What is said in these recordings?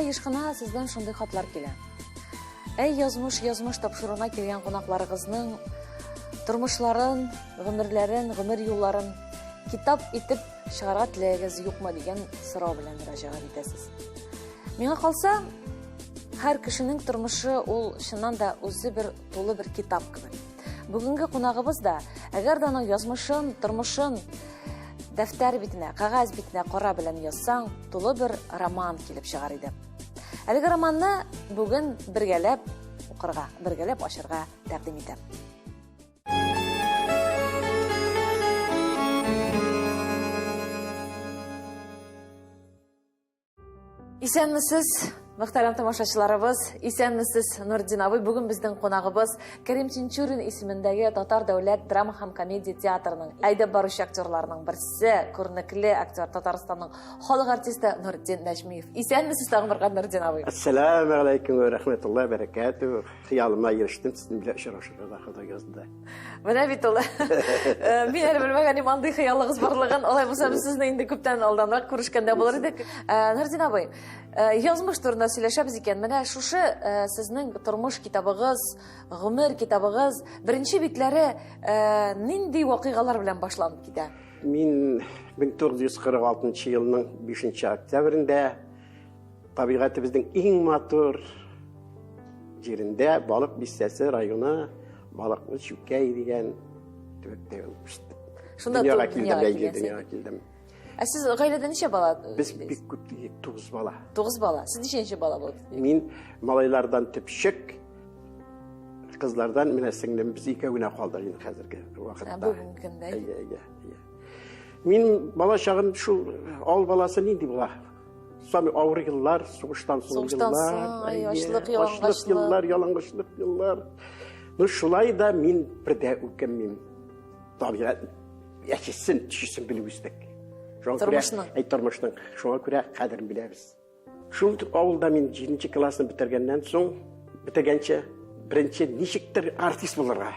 Миңа еш кына сездән шундый хатлар килә. Әй, язмыш, язмыш тапшыруына килгән кунакларыгызның тормышларын, гомерләрен, гомер юлларын китап итеп чыгарга теләгегез юкмы дигән сорау белән мөрәҗәгать итәсез. Миңа калса, һәр кешенең тормышы ул чыннан да үзе бер тулы бер китап кебек. Бүгенге кунагыбыз да, әгәр дә аның язмышын, тормышын дәфтәр битенә, кәгазь битенә кара белән язсаң, тулы бер роман килеп чыгар иде. Әлеге романны бүген бергәләп укырга, бергәләп ачырга тәкъдим итәм. Исәнмесез, мөхтәрәм тамашачыларыбыз, исәнмесез, Нурдин абый. Бүген безнең кунагыбыз Кәрим Тинчурин исемендәге Татар дәүләт драма һәм комедия театрының әйдәп баручы актерларының берсе, күренекле актер, Татарстанның халык артисты Нурдин Нәҗмиев. Исәнмесез тагын бер кат, Нурдин абый. Ассаламу алейкум ва рахматуллаһи ва баракатуһ. Хыялыма ирештем, сезнең белән очрашырга да Ходай язды. Менә бит ул. Э, мин әле белмәгән идем андый хыялыгыз барлыгын. Алай булса без сезне инде күптән алданрак күрешкәндә булыр идек. Э, Нурдин абый, э, язмыш турында сөйләшәбез икән. Менә шушы сезнең тормыш китабыгыз, гомер китабыгыз беренче битләре нинди вакыйгалар белән башланып китә? Мин 1946 елның 5 октябрендә Табигатебезнең иң матур җирендә Балык бистәсе районы Балыклы Чүкәй дигән төбәктә үстем. Шунда дөньяга килдем, әйе, дөньяга килдем. Ә сез гаиләдә ничә бала? Без бик күп, 9 бала. 9 бала. Сез ничәнче бала булдыгыз? Мин малайлардан төпчек, кызлардан менә сеңлем без икәү генә калдык инде хәзерге вакытта. Бүгенге көндә. Әйе, әйе, әйе. Мин бала чагым шул авыл баласы нинди була? Самый авыр еллар, сугыштан соң Сугыштан еллар. соң, ай, Әйе, ачлык, Ачлык ялангачлык. еллар, ялангачлык еллар. Ну, шулай да мин бер дә үкенмим. Табигать әчесен, төчесен белеп үстек. Шуңа күрә, Тормышның. әй, тормышның. Шуңа күрә кадерен беләбез. Шул авылда мин 7 классны бетергәннән соң, бетергәнче, беренче ничектер артист булырга.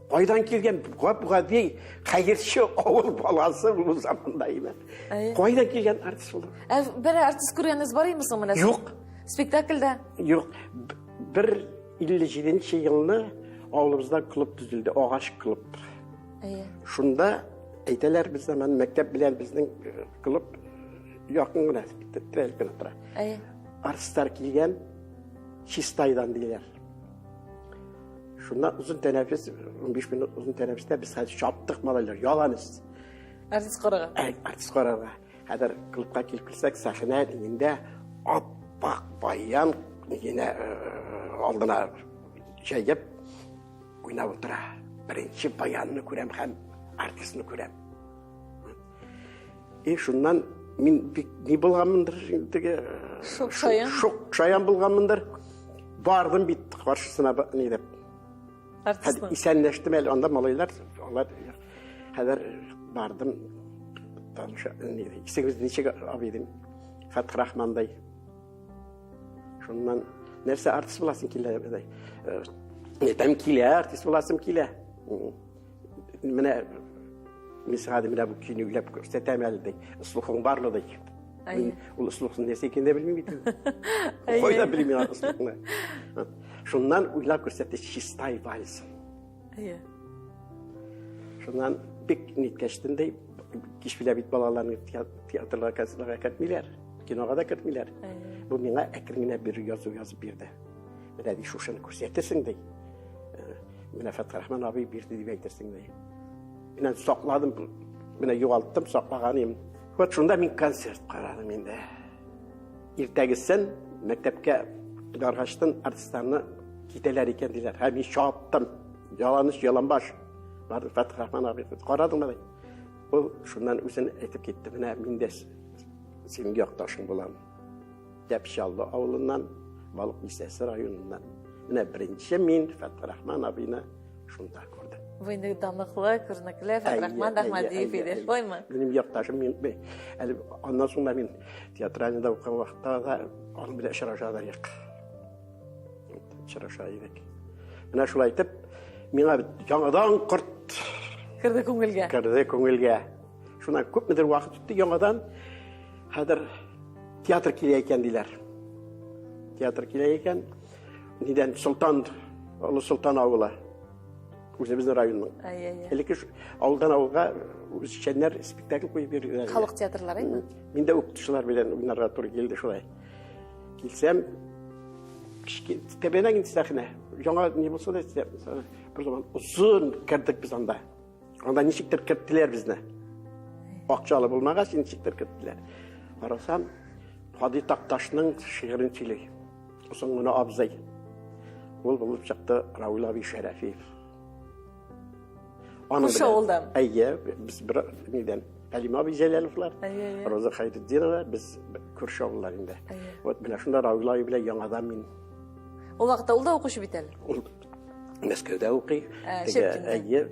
Кайдан килгән гап-гади хәерче авыл баласы бу заманда име? Кайдан килгән артист булыр? Ә бер артист күргәнегез бар име соң менә? Юк. Спектакльдә? Юк. Бер 57 елны авылыбызда клуб төзелде, агач клуб. Әйе. Шунда әйтәләр, без заман мәктәп белән безнең э, клуб якын гына, терәлеп кенә тора. Әйе. Артистлар килгән, Чистайдан диләр. Шуннан озын тәнәфес, 15 минут озын тәнәфестә без хәзер чаптык малайлар, яланыз. Артист карарга. Ә, артист карарга. Хәзер клубка килеп керсәк, сәхнә дигәндә аппак баян генә э, алдына җәеп уйнап утыра. Беренче баянны күрәм һәм артистны күрәм. И шуннан мин бик ни булганмындыр теге э, шок шаян. Шок шаян булганмындыр. Бардым бит каршысына ни дип. Артистның. Исәнләштем әле анда малайлар, алар хәзер бардым. Таныша, ни, исегез ничек абый дим. Фәтхрахмандай. Шуннан нәрсә артист буласың килә ди. Әйтәм килә, артист буласым килә. Менә мин сиңа ди, менә бу көйне уйлап күрсәтәм әле ди. Слухың бармы ди. Мин ул слухның нәрсә икәнен дә белмим бит. Кайда белим мин слухны. Шуннан уйлап күрсәтте Чистай вальс. Әйе. Шуннан бик ниткәчтен ди, кич белә бит балаларны театрга, концертларга кертмиләр, кинога да кертмиләр. Бу миңа әкрен генә бер язу язып бирде. Менә ди шушыны күрсәтерсең ди. Менә Фәтхрахман абый бирде дип әйтерсең ди. Менә сакладым, менә югалттым, саклаган идем. Вот шунда мин концерт карадым инде. Иртәгесен мәктәпкә баргачтын артистларны китәләр икән диләр. Һәм мин чаптым. Яланыч, яланбаш. Барды Фәтхрахман абый. Карадыңмы ди. Ул шуннан үзен әйтеп китте. Менә мин дә синең якташың булам. Тәпчаллы авылыннан, Балык Бистәсе районыннан. Менә беренче мин Фәтхрахман абыйны шунда күрдем. Бу инде данлыклы, күренекле Фәтхрахман Әхмәдиев иде, шулаймы? Минем якташым мин әле аннан соң да мин театральныйда укыган вакытта да аның белән очраша да идек. Очраша идек. Менә шулай итеп, миңа яңадан корт керде күңелгә. Керде күңелгә. Шуннан күпмедер вакыт үтте, яңадан хәзер театр килә икән диләр. Театр килә икән. Нидән Солтан, Олы Солтан авылы. Үзебезнең районның. Элекке авылдан авылга үзешчәннәр спектакль куеп йөриләр. Халык театрлары инде. Мин дә укытучылар белән уйнарга туры килде шулай. Килсәм, тәбәнәк инде сәхнә. Яңа ни булса да, бер заман озын кердек без анда. Анда ничектер керттеләр безне. Акчалы булмагач, ничектер керттеләр. Карасам, Һади Такташның шигырен сөйли. Озын гына абзый. Ул булып чыкты Равил абый Шәрәфиев. Аның Күрше авылдан. Әйе, без бер нидән Хәлим абый Җәләловлар, Роза Хәйретдинова, без күрше авыллар инде. Вот менә шунда Равил абый белән яңадан мин. Ул вакытта ул да укучы бит әле. Ул Мәскәүдә укый. Теге, әйе,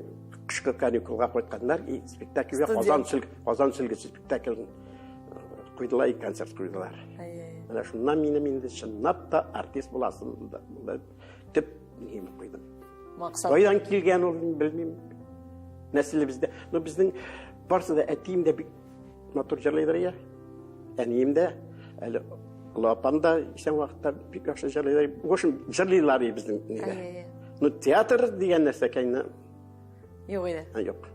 кышкы каникулга кайтканнар, и спектакльгә Казан сөлге, Казан сөлгесе спектаклен куйдылар, и концерт куйдылар. Менә шуннан минем инде чынлап та артист буласым төп нием куйдым. Максат. Кайдан килгән ул, белмим. Нәселебездә. Но безнең барысы да әтием дә бик матур җырлыйдыр я. Әнием дә, әле олы апам да исән вакытта бик яхшы җырлыйлар. В общем, җырлыйлар и безнең нидә. Ну, театр дигән нәрсәкәйне Юк иде. Юк.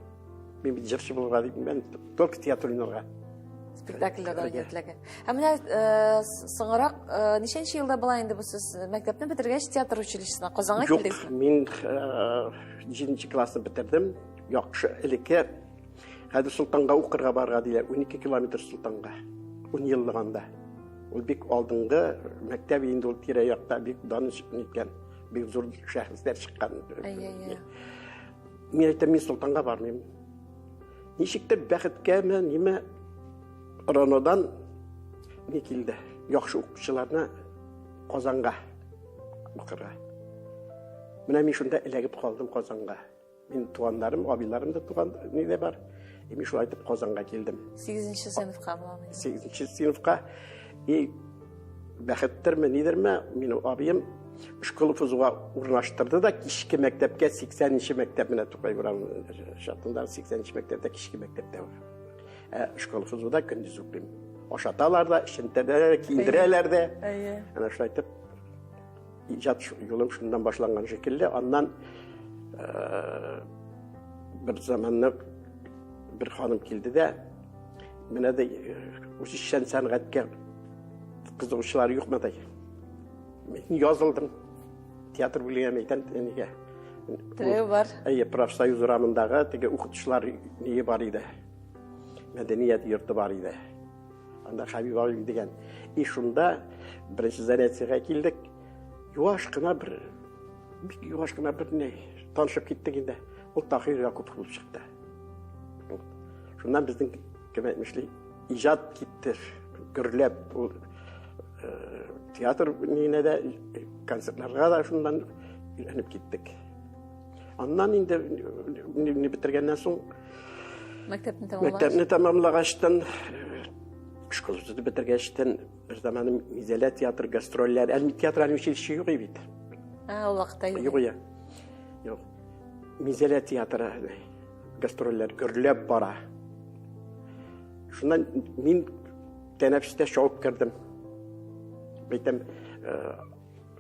Мин бит җырчы булырга дип, мин только театр уйнарга. Спектакльләрдә уйнарга теләгән. Ә менә э, соңрак э, ничәнче елда була инде бу сез мәктәпне бетергәч театр училищесына Казанга килдегезме? Юк, мин э, җиденче классны бетердем. Яхшы, элекке Хәзер Солтанга укырга барырга диләр, 12 километр Солтанга. 10 еллык анда. Ул бик алдынгы мәктәп инде ул тирә-якта бик дан ниткән, бик зур шәхесләр чыккан. Әйе, Мин әйтәм, мин Солтанга бармыйм. Ничектер бәхеткәме, ниме Ронодан ни килде. Яхшы укучыларны Казанга укырга. Менә мин шунда эләгеп калдым Казанга. Мин туганнарым, абыйларым да туган нидә бар. И мин шулай итеп Казанга килдем. 8 сыйныфка булам. 8 сыйныфка. И бәхеттерме, нидерме, минем абыем школа ФЗУга урнаштырды да кичке мәктәпкә 80-нче мәктәп менә Тукай урамы чатында 80-нче мәктәптә кичке мәктәптә. Ә школа ФЗУда көндез укыйм. Ашаталар да, эчентәләр, киендерәләр дә. Әйе. Әнә шулай итеп Иҗат юлым шуннан башланган шикелле. Аннан бер заманны бер ханым килде дә, менә дә үзешчән сәнгатькә кызыгучылар юкмы ди. Мин язылдым. Театр бүлегенә әйтәм, нигә? Теләү бар. Әйе, профсоюз урамындагы теге укытучылар ние бар иде. Мәдәният йорты бар иде. Анда Хәбиб абый дигән. И шунда беренче занятиегә килдек. Юаш кына бер, бик юаш кына бер ни, танышып киттек инде. Ул Таһир Якупов булып чыкты. Шуннан безнең, кем әйтмешли, иҗат китте, гөрләп. Ул э, театр нигенә дә, концертларга да шуннан өйрәнеп киттек. Аннан инде не бетергәннән соң мәктәпне тәмамлагач, мәктәпне тәмамлагачтан, школаны бетергәчтән бер заманы Мизәлә театр гастрольләр, әле театраль училище юк бит. А, ул вакытта юк. Юк, юк. Мизәлә театры гастрольләр гөрләп бара. Шуннан мин тәнәфестә чабып кердем. Әйтәм,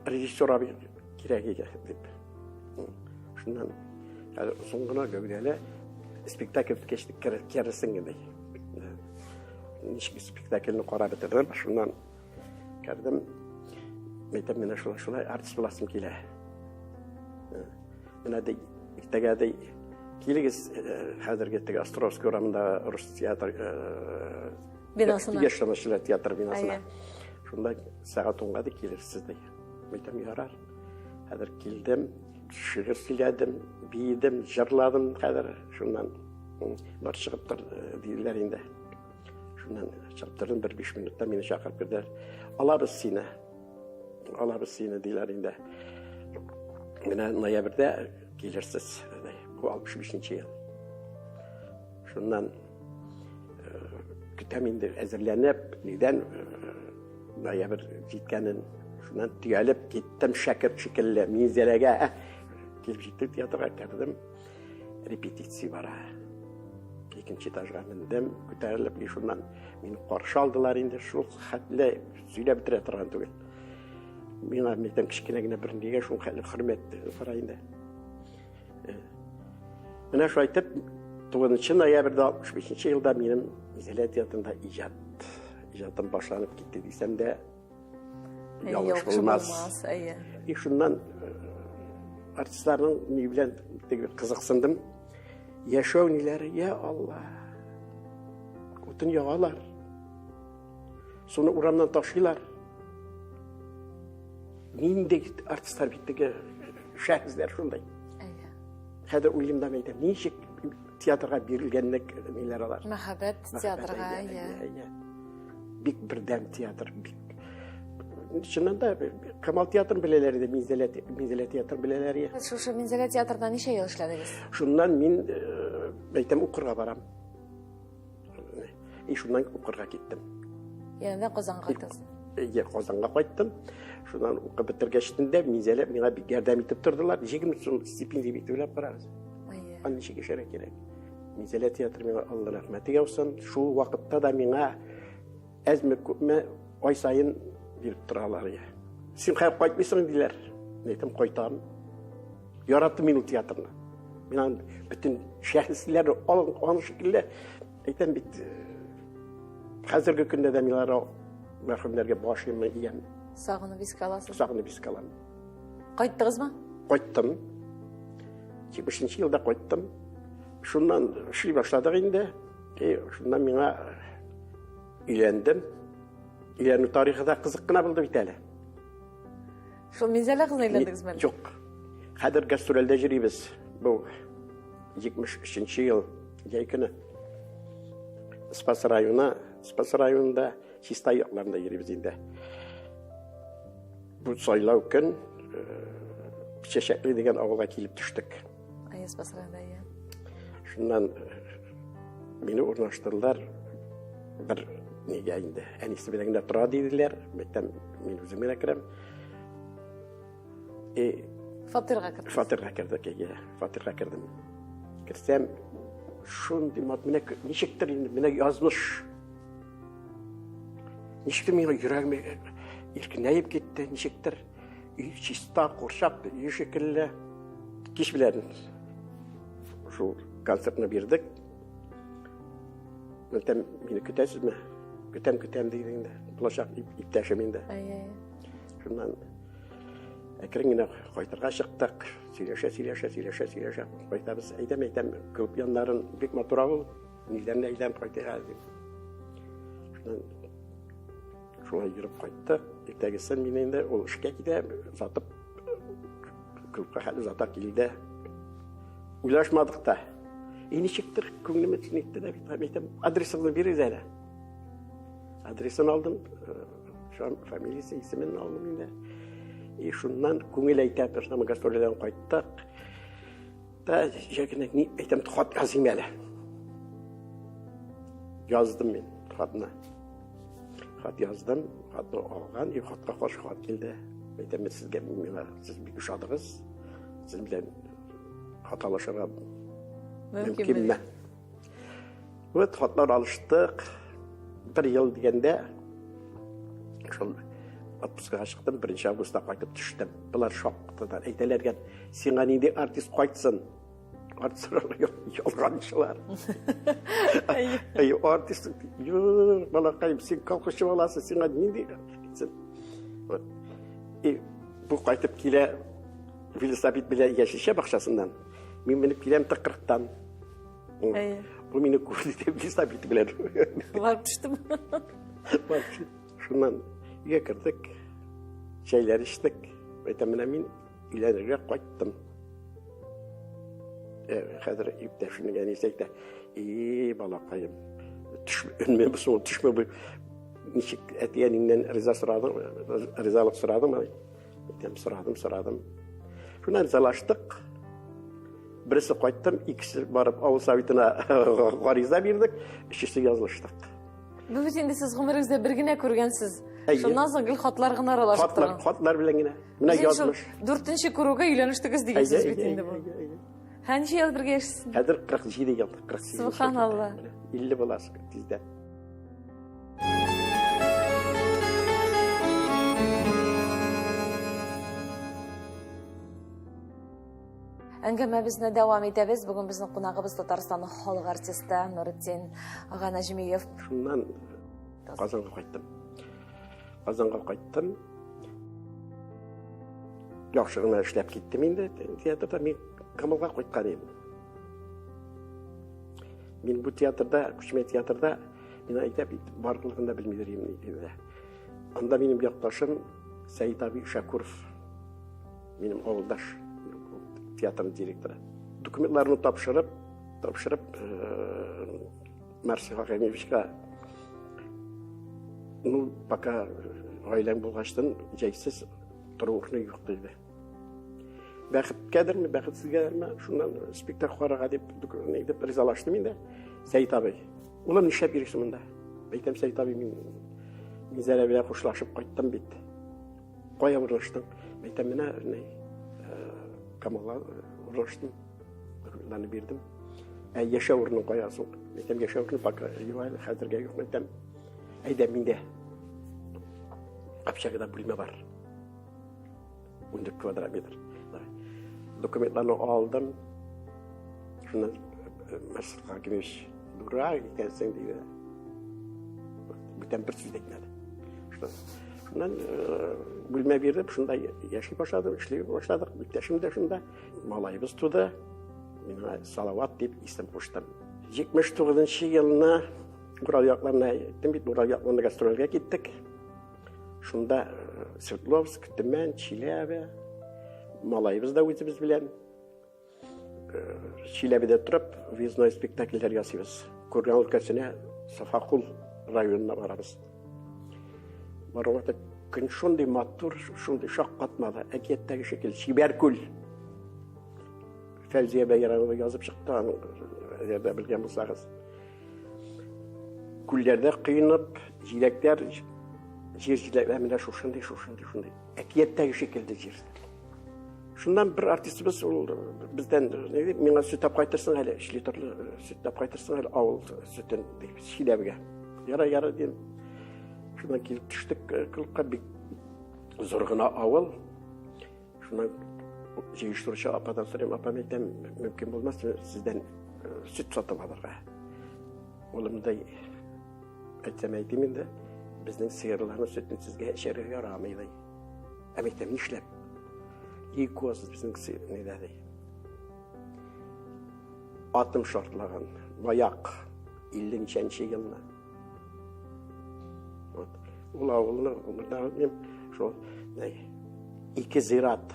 режиссер абый кирәк иде дип. Шуннан әле озын гына гәүдәле спектакль беткәч керерсең инде. Ничек спектакльне карап бетердем, шуннан кердем. Әйтәм, менә шулай, шулай артист буласым килә. Менә ди, иртәгә ди, килегез хәзерге теге Островский урамында рус театр бинасына. Яшь театр бинасына. Шунда сәгать унга ди килерсез ди. Әйтәм, ярар. Хәзер килдем, шигырь сөйләдем, биедем, җырладым хәзер. Шуннан бар чыгып тор э, диделәр инде. Шуннан чыгып тордым, бер 5 минутта мине чакырып керделәр. Алабыз сине. Алабыз сине диләр инде. Менә ноябрьдә килерсез. Бу 65 ел. Шуннан көтәм инде әзерләнеп, нидән ноябрь җиткәнен, шуннан төялеп киттем шәкерт шикелле Минзәләгә. Килеп җиттек театрга кердем. Репетиция бара. Икенче этажга мендем, күтәрелеп, и шуннан мине каршы алдылар инде, шул хәтле сөйләп бетерә торган түгел. Миңа мәйтәм кечкенә генә бер нигә шул хәтле хөрмәт кара инде. Менә шулай итеп 9 ноябрьдә 65 елда минем Минзәлә театрында иҗат иҗатым башланып китте дисәм дә ялгыш булмас. Әйе. И шуннан артистларның ни белән теге кызыксындым. Яшәү ниләре, я Алла. Утын ягалар. Суны урамнан ташыйлар. Нинди артистлар бит теге шәхесләр шундай. Әйе. Хәзер уйлыйм да әйтәм, ничек театрга бирелгәнлек ниләр алар. Мәхәббәт театрга, әйе. Бик бердәм театр, бик. Чыннан да Камал театрын беләләр иде, Минзәлә, Минзәлә театрын беләләр иде. Шушы Минзәлә театрында ничә ел эшләдегез? Шуннан мин әйтәм, укырга барам. И шуннан укырга киттем. Янә Казанга кайттыгыз? Әйе, Казанга кайттым. Шуннан укып бетергәч тә Минзәлә миңа бик ярдәм итеп тордылар. 20 сум стипендия бит уйлап карагыз. Әйе. Аны ничек яшәргә кирәк? Минзәлә театры миңа Алла рәхмәте яусын. Шул вакытта да миңа әзме күпме ай саен биреп торалар. Син хәзер кайтмыйсың диләр. Мин әйтәм, кайтам. Яраттым мин ул театрны. Мин аны бөтен шәхесләр аның шикелле әйтәм бит, хәзерге көндә дә мин алар мәрхүмнәргә башымны иям. Сагынып искә аласыз? Сагынып искә алам. Кайттыгызмы? Кайттым. 70 елда кайттым. Шуннан эшли башладык инде. И шуннан миңа өйләндем. Өйләнү тарихы да кызык кына булды бит әле. Шул Минзәлә кызына өйләндегезме әле? Юк. Хәзер гастрольдә йөрибез. Бу 73 ел җәй көне. Спас районы, Спас районында Чистай якларында йөрибез инде. Бу сайлау көн Чәчәкле дигән авылга килеп төштек. Әйе, Спас районында, әйе. Шуннан мине урнаштырдылар бер нигә инде. Әнисе белән генә тора диделәр. Мәктәм мин үзем генә керәм. И фатирга кердек. Фатирга кердек, әйе, фатирга кердем. Керсәм, шундый мат, менә ничектер инде, менә язмыш. Ничектер миңа йөрәгем иркенәеп китте, ничектер. Өй чиста, курчак өй шикелле. Кич белән шул концертны бирдек. Мәктәм, мине көтәсезме? Көтәм, көтәм диде инде. Булачак иптәшем инде. Әйе. Шуннан әкрен генә кайтырга чыктык. Сөйләшә, сөйләшә, сөйләшә, сөйләшә. Кайтабыз. Әйтәм, әйтәм, клуб яннарын бик матур авыл. Ниләрне әйләнеп кайтыйк әле дип. Шуннан шулай йөреп кайттык. Иртәгесен мин инде ул эшкә китә, озатып клубка хәтле озата килде. Уйлашмадык та. И ничектер күңелемә тинекте дә бит. Әйтәм, адресыңны бирегез әле. Адресын алдым, фамилиясе, исемен алдым инде. И шуннан күңел әйтә, шуннан гастрольдән кайттык. Та җәкенә ни әйтәм, хат языйм әле. Яздым мин хатны. Хат яздым, хатны алган, и хатка каршы хат килде. Әйтәм, мин сезгә, миңа сез бик ошадыгыз. Сез белән хат алышырга мөмкинме? Вот хатлар алыштык. Бер ел дигәндә шул отпускага чыктым, 1 августта кайтып төштем. Болар шактыдан әйтәләр икән, сиңа нинди артист кайтсын? Артистлар ялганчылар. Әй, артист, юк, балакаем, син колхозчы баласы, сиңа нинди кайтсын? Вот. И бу кайтып килә велосипед белән яшелчә бакчасыннан. Мин менеп киләм тыкрыктан. Әйе. Бу мине күрде дип велосипед белән. Барып төштем. Барып төштем. Шуннан өйгә кердек, чәйләр эчтек. Әйтәм, менә мин өйләнергә кайттым. Хәзер иптәшемнең әнисе әйтә, и, балакаем, төшмә, соң төшмә бу. Ничек әти-әниңнән риза сорадың, ризалык сорадыңмы? Әйтәм, сорадым, сорадым. Шуннан ризалаштык. Берсе кайттым, икесе барып авыл советына гариза бирдек, өчесе язылыштык. Бу бит инде сез гомерегездә бер генә күргәнсез. Әйе. Шуннан соң гел хатлар гына аралашып Хатлар, торган. хатлар белән генә. Менә Син шул язмыш. Дүртенче күрүгә өйләнештегез дигән Әйе, сүз бит әйе, инде бу. әйе, әйе. Һә, ничә ел бергә яшисез? Хәзер 47 ел, 48. Субханалла. 50 буласың тиздән. Әңгәмәбезне дәвам итәбез. Бүген безнең кунагыбыз Татарстанның халык артисты Нуретдин ага Нәҗмиев. Шуннан Казанга кайттым. Казанга кайттым. Яхшы гына эшләп киттем инде театрда. Мин Камалга кайткан идем. Мин бу театрда, күчмә театрда, мин әйтә бит, барлыгын да белмидер идем. Анда минем якташым Сәид абый Шакуров, минем авылдаш, театрның директоры. Документларны тапшырып, тапшырып, э, Марсель Хакимовичка, ну, пока гаиләң булгачтын, җәйсез тору урыны юк диде. Бәхеткәдерме, бәхетсезгәдерме, шуннан спектакль карарга дип, дип ризалаштым инде. Сәет абый, улым, нишләп йөрисең монда? Әйтәм, Сәет абый, мин Минзәлә белән хушлашып кайттым бит. Кая урнаштың? Әйтәм, менә ни, Камалга урнаштым. Документларны бирдем. Ә яшәү урының кая соң? Әйтәм, яшәү урыны пока юк әле, хәзергә юк. Әйтәм, әйдә, миндә общагада бүлмә бар. 14 квадрат метр. Документларны алдым. Шуннан Марсель Хакимович, дурак икәнсең, диде. Бүтән бер сүз әйтмәде. Шуннан бүлмә биреп, шунда яши башладым, эшли башладык. Иптәшем дә шунда. Малаебыз туды. Мин аңа Салават дип исем куштым. 79 елны Урал якларына әйттем бит, Урал якларына гастрольгә киттек. Шунда Свердловск, Төмән, Чиләбе, малаебыз да үзебез белән. Чиләбедә торып, выездной спектакльләр ясыйбыз. Курган өлкәсенә, Сафакул районына барабыз. Барганда көн шундый матур, шундый шаккатмалы, әкияттәге шикелле чибәр күл. Фәүзия Бәйрәмова язып чыкты аны, әгәр дә белгән булсагыз. Күлләрдә коенып, җиләкләр, җир җиләкләр менә шушындый, шушындый, шундый. Әкияттәге шикелле җир. Шуннан бер артистыбыз ул бездән миңа сөт алып кайтырсың әле, 3 литрлы сөт алып кайтырсың әле, авыл сөтен дип, Чиләбегә. Ярар, ярар дим. Шуннан килеп төштек клубка, бик зур гына авыл. Шуннан җыештыручы ападан сорыйм, апам, әйтәм, мөмкин булмас сездән сөт сатып алырга. Ул мондай әйтсәм әйтим инде, безнең сыерларның сөтен сезгә эчәргә ярамый ди. Ә мин әйтәм, нишләп? Лейкоз безнең нидә ди. Атом шартлаган, маяк 50 ничәнче елны. Вот. Ул авылны гомердә онытмыйм. Шул ике зират,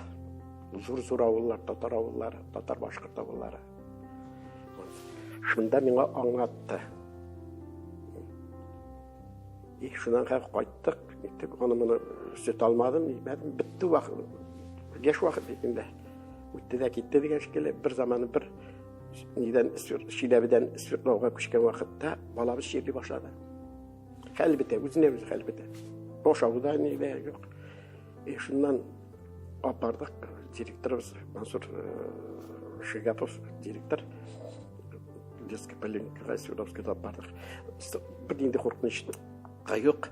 зур-зур авыллар, татар авыллары, татар-башкорт авыллары. Шунда миңа аңлатты. И шуннан хәзер кайттык, киттек, аны моны сөт алмадым, нитмәдем, бетте вакыт. Яшь вакыт бит инде. Үтте дә китте дигән шикелле, бер заманы бер нидән Чиләбедән Свердловга күчкән вакытта балабыз чирли башлады. Хәл бетә, үзенә үзе хәл бетә. Ашау да ни дә юк. И шуннан апардык директорыбыз Мансур Шигапов директор детский поликлиникага Свердловскийда апардык. Бер нинди куркыныч юк.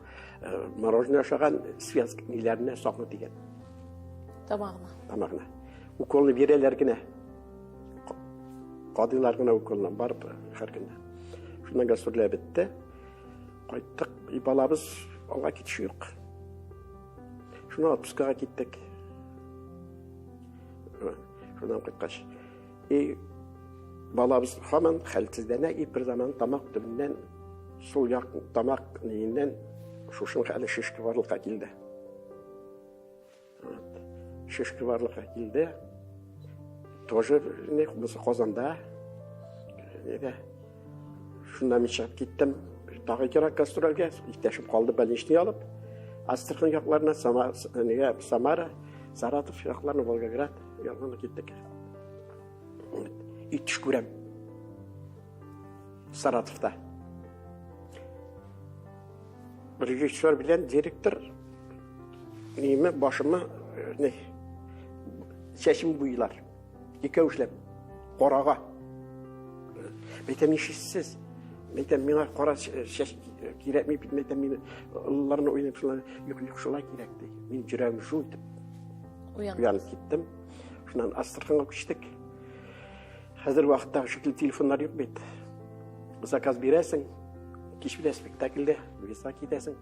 Мороженое ашаган связка ниләренә сакны дигән. Тамагына. Тамагына. Уколны бирәләр генә. Кадыйлар гына уколны барып һәр көндә. Шуннан гастрольләр бетте. Кайттык, и балабыз алга китеш юк. Шуннан отпускага киттек. Шуннан кайткач. И балабыз һаман хәлсезләнә, и бер заман тамак төбеннән, сул як тамак ниеннән шушының хәле шишке барлыкка килде. Шишке барлыкка килде. Тоже не, Казанда. Нидә? Шунда мин чыгып киттем. Тагы ерак гастрольгә. Иптәшем калды больничный алып. Астрахань якларына, нигә, Самара, Саратов якларына, Волгоград якларына киттек. И төш күрәм. Саратовта. Режиссер белән директор ниме башыма не чәчем буйлар. Икәү эшләп карага. Әйтәм, нишлисез? Әйтәм, миңа кара чәч кирәкми бит, әйтәм, мин олыларны уйлыйм, шулай, юк, юк, шулай кирәк ди. Мин йөрәгем шу итеп уянып киттем. Шуннан Астраханга күчтек. Хәзер вакыттагы шикелле телефоннар юк бит. Заказ бирәсең, кич белән спектакльдә, виза китәсең.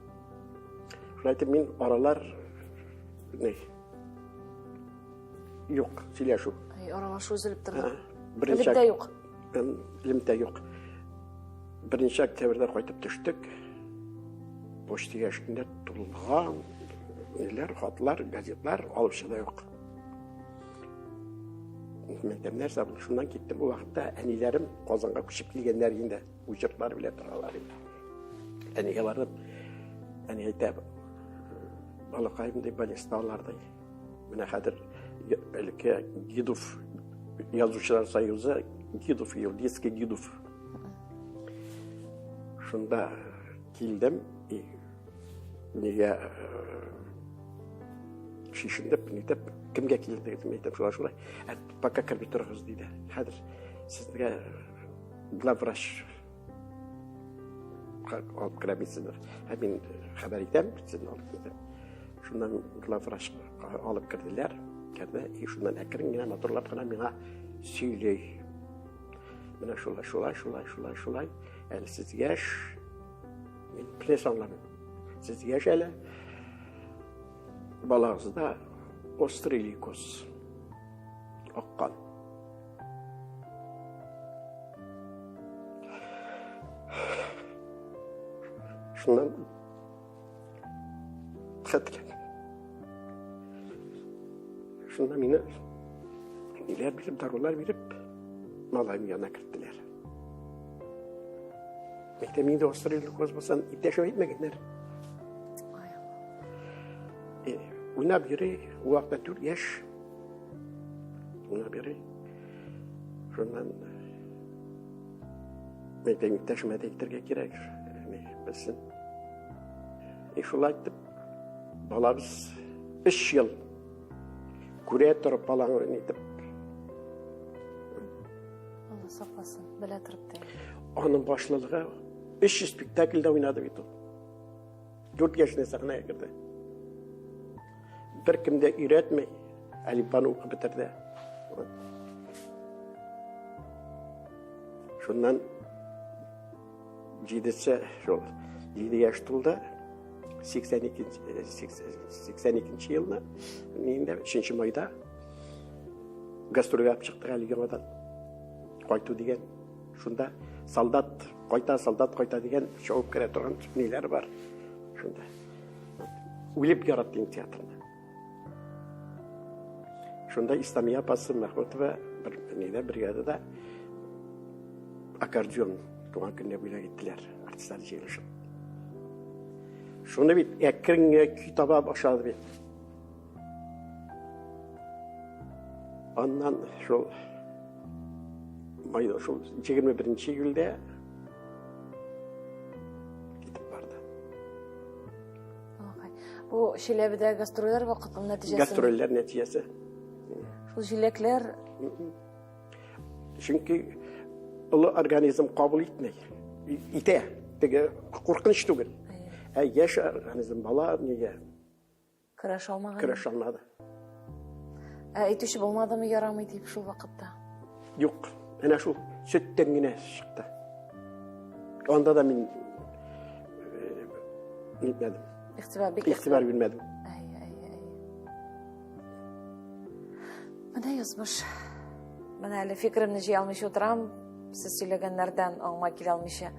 Шулай итеп мин аралар ни юк, сөйләшү. Ай, аралашу өзелеп торды. Беренче Элемтә юк. Элемтә юк. Беренче октябрьдә кайтып төштек. Почта яшендә тулган ниләр, хатлар, газетлар алып чыга юк. Мәктәп нәрсә бу? Шуннан киттем. Бу вакытта әниләрем Казанга күчеп килгәннәр инде. Учертлар белән торалар инде. Әнигә бардым. Әни әйтә, балакаем ди, больницада алар ди. Менә хәзер элекке Гидов язучылар союзы, Гидов, детский Гидов. Шунда килдем, и нигә шешендеп, нитеп, кемгә килдегез, мин әйтәм, шулай, шулай. Ә пока керми торыгыз, диде. Хәзер сезгә главврач алып керә мин сезне. Ә мин хәбәр итәм, сезне алып китәм. Шуннан главврач алып керделәр. Керде, и шуннан әкрен генә матурлап кына миңа сөйли. Менә шулай, шулай, шулай, шулай, шулай. Әле сез яшь, Мин пресс аңламыйм. Сез яшь әле. Балагызда острый лейкоз. Аккан. Шуннан хәтерләмим. Шунда мине ниләр биреп, дарулар биреп, малаем янына керттеләр. Мәктәп инде острый лейкоз булсан, иптәшем әйтмәгәннәр. Э, уйнап йөри, ул вакытта 4 яшь. Уйнап йөри. Шуннан мәктәп иптәшемә дә әйтергә кирәк, белсен. И шулай итеп, балабыз 3 ел күрә торып балаңны нитеп Алла сакласын, белә торып та. Аның башлылыгы 300 спектакльдә уйнады бит ул. 4 яшендә сәхнәгә керде. Беркем дә өйрәтми, әлифбаны укып бетерде. Шуннан җидесе шул 7 яшь тулды. 82 82 елны, инде 3 майда гастрольгә чыктык әле яңадан. Кайту дигән. Шунда солдат кайта, солдат кайта дигән чабып керә торган ниләр бар. Шунда. Үлеп яратты инде театрны. Шунда Исламия апасы Мәхмүтова бер нидә бригадада аккордеон туган көненә бүләк иттеләр артистлар җыелышып. Шуны бит әкрен генә көй таба башлады бит. Аннан шул майда шул 21 июльдә китеп барды. Бу Чиләбедә гастрольләр вакытының нәтиҗәсе. Гастрольләр нәтиҗәсе. Шул җиләкләр. Чөнки олы организм кабул итмәй. Итә. Теге куркыныч түгел. Ә яшь организм бала нигә? Көрәш алмаган. Көрәш алмады. Ә әйтүче булмадымы ярамый дип шул вакытта? Юк. Әнә шул сөттән генә чыкты. Анда да мин э, нитмәдем. Игътибар бик игътибар бирмәдем. Әй, әй, әй. Менә язмыш. Менә әле фикеремне җыя алмыйча утырам, сез сөйләгәннәрдән аңыма килә алмыйча.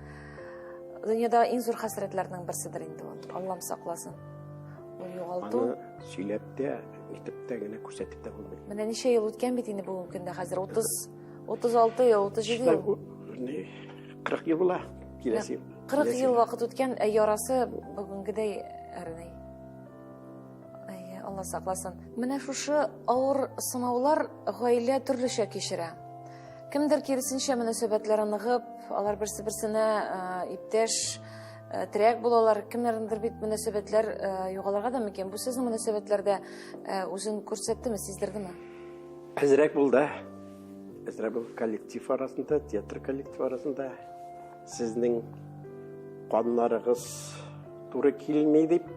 Дөньяда иң зур хәсрәтләрнең берседер инде ул. Аллам сакласын. Ул югалту. Аны сөйләп тә, итеп тә генә күрсәтеп тә булмый. Менә ничә ел үткән бит инде бүгенге көндә хәзер 30 36 ел, 37 ел. Не, 40 ел була киләсе ел. 40 ел вакыт үткән, ә ярасы бүгенгедәй әрни. Әйе, Алла сакласын. Менә шушы авыр сынаулар гаилә төрлечә кичерә. Кемдер киресенчә мөнәсәбәтләре ныгып, алар берсе-берсенә э, иптәш, э, терәк булалар. Кемнәрдер бит мөнәсәбәтләр э, югалырга да мөмкин. Бу сезнең мөнәсәбәтләрдә үзен күрсәттеме, сиздердеме? Әзрәк булды. Әзрәк булды коллектив арасында, театр коллектив арасында сезнең каннарыгыз туры килми дип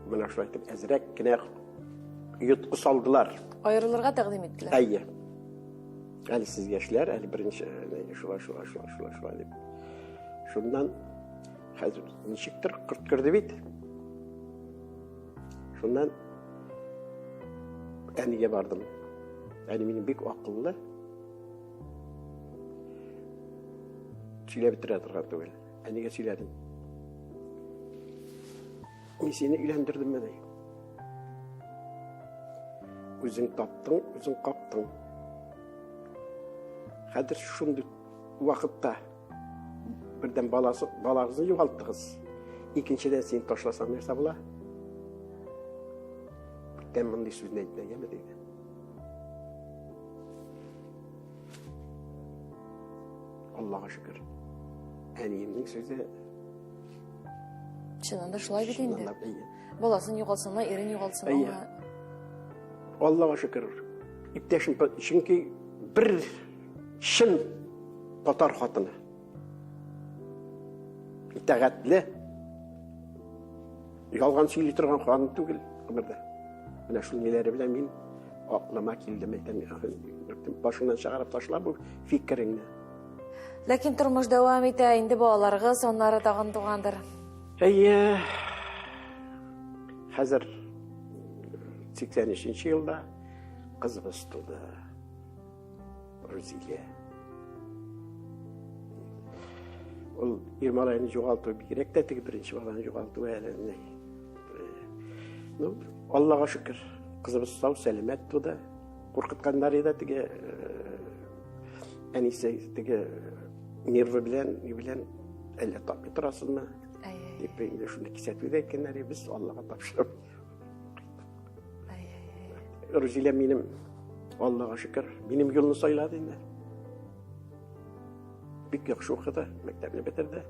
менә шулай итеп әзрәк кенә йоткы салдылар. Аерылырга тәкъдим иттеләр. Әйе. Әле сез яшьләр, әле беренче шулай, шулай, шулай, шулай, шулай дип. Шуннан хәзер ничектер корт керде бит. Шуннан әнигә бардым. Әни минем бик акыллы. Сөйләп бетерә торган түгел. Әнигә сөйләдем. Мин сине өйләндердемме ди. Үзең таптың, үзең каптың. Хәзер шундый вакытта бердән баласы, балагызны югалттыгыз. Икенчедән син ташласаң нәрсә була? Бүтән мондый сүзне әйтмәгәнме диде. Аллага шөкер. Әниемнең сүзе Чыннан да шулай бит инде. Баласын югалтсынмы, ирен югалтсынмы? Аллага шөкер. Иптәшем, чөнки бер чын татар хатыны. Итагатьле. Ялган сөйли торган ханым түгел гомердә. Менә шул ниләре белән мин акылыма килдем, әйтәм, башыңнан чыгарып ташла бу фикереңне. Ләкин тормыш дәвам итә, инде балаларыгыз аннары тагын тугандыр. Әйе. Хәзер 83 елда кызыбыз туды. Рузилә. Ул ир малайны югалту бигрәк тә теге беренче баланы югалту әле. Ну, Аллага шөкер, кызыбыз сау, сәламәт туды. Куркытканнар иде теге әнисе теге нервы белән, ни белән әллә тапмый торасызмы? Дип инде шуны кисәтү дә әйткәннәр, без Аллага тапшырып. Рузилә минем, Аллага шөкер, минем юлны сайлады инде. Бик яхшы укыды, мәктәпне бетерде.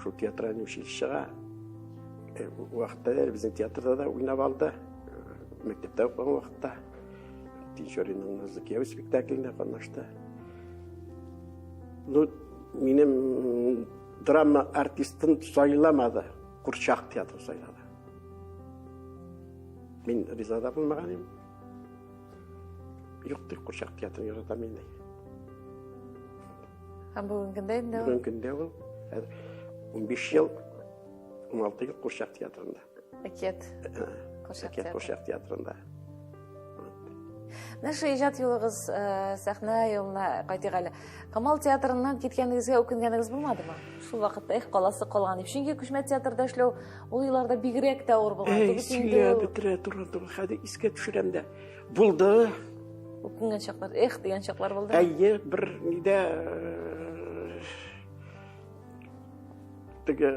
Шул театральный училищега э, вакытта да безнең театрда да уйнап алды. Э, мәктәптә укыган вакытта Тинчуринның Назлы кияү спектаклендә катнашты. Ну, минем драма артистын сайламады, курчак театры сайлады. Мин риза да булмаган идем. Юк, тик курчак театрын яратам инде. Һәм бүгенге көндә инде ул? Бүгенге көндә ул 15 ел, 16 ел курчак театрында. Әкият. Әкият курчак театрында. Менә шу иҗат юлыгыз сәхнә юлына кайтыйк әле. Камал театрыннан киткәнегезгә үкенгәнегез булмадымы? Шул вакытта эх каласы калган дип. Чөнки күчмә театрда эшләү ул елларда бигрәк тә авыр булган. Әй, сөйләп бетерә торган түгел. Хәзер искә төшерәм дә. Булды. Үкенгән чаклар, эх дигән чаклар булды. Әйе, бер нидә теге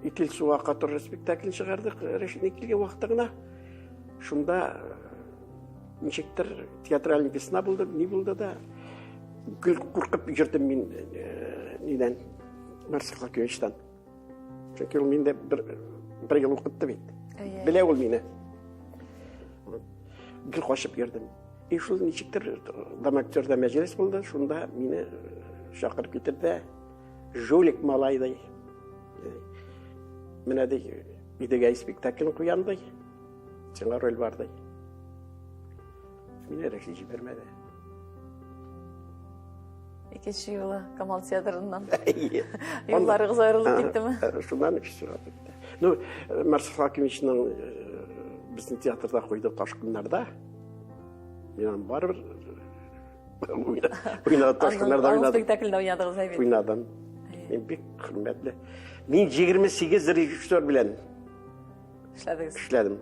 Итил суга катырыр спектакль чыгардык, Рәшитне килгән вакытта гына. Шунда ничектер театральный весна булды, ни булды да, гел куркып йөрдем мин нидән, Марсел Хакимовичтан. Чөнки ул миндә бер, бер ел укытты бит. Белә ул мине. Гел качып йөрдем. И шул ничектер дом актерда мәҗлес булды, шунда мине чакырып китерде. Жулик малай ди. Менә ди, Идегәй спектаклен куям ди. Сиңа роль бар ди. Мине Рәшит җибәрмәде. Икенче юлы Камал театрыннан. Юлларыгыз аерылып киттеме? Шуннан өч чыгып китте. Ну, Марсел Хакимовичның безнең театрда куйды Ташкыннарда. Мин аны барыбер уйнадым, Ташкыннарда уйнадым. Спектакльдә уйнадыгыз, әйбәт. Уйнадым. Мин бик хөрмәтле. Мин 28 режиссер белән эшләдегез. Эшләдем.